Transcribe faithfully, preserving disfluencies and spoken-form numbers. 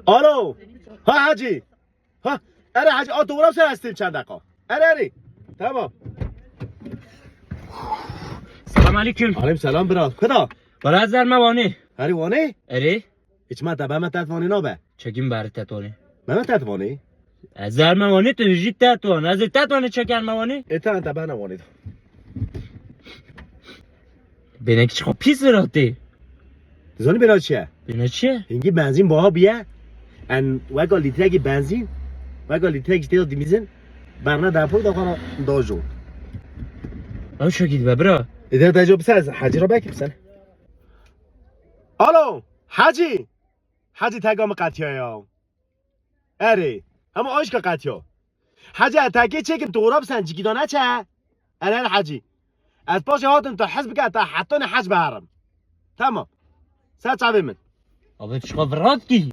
Alo. Ha Hacî. Ha. Erê Hacî, a dora ser hestîm çend deqa. Erê, erê. Tamam. Selam aleyküm. Aleyküm selam bira. Kuda? Bala ez derme Wanê. Herî Wanê? Erê. Hiç me te beme Tetwanê nabe. Çekîm beri Tetwanê. Beme Tetwanê? Ez derme Wanê, tu jî Tetwan. Ez ê Tetwanê çekerme Wanê. E, te te bene Wanê. Bênek çiqa pîs viratê. Zanî bêna çi ye? Bêne çi ye? Hingî benzîn baha biye. En weka lîtrekî benzîn, weka lîtrekî têda dimîzin, berne depo da xana dajo. Ew şekî dibe bira. Ede dejo bise ez Hacî ra belkî bisen. Alo, Hacî. Hacî, tega mi qetiya ya. Erê, hema aşka qetiya. Hacî, ez tekê çêkim, tu ora bisen, cikî da neçe. Erê, erê Hacî. Ez paşê hatim tu hez bike, ta hetanê hec biherim. Tamam. Ser çavê min. Abi çiqa virat kî.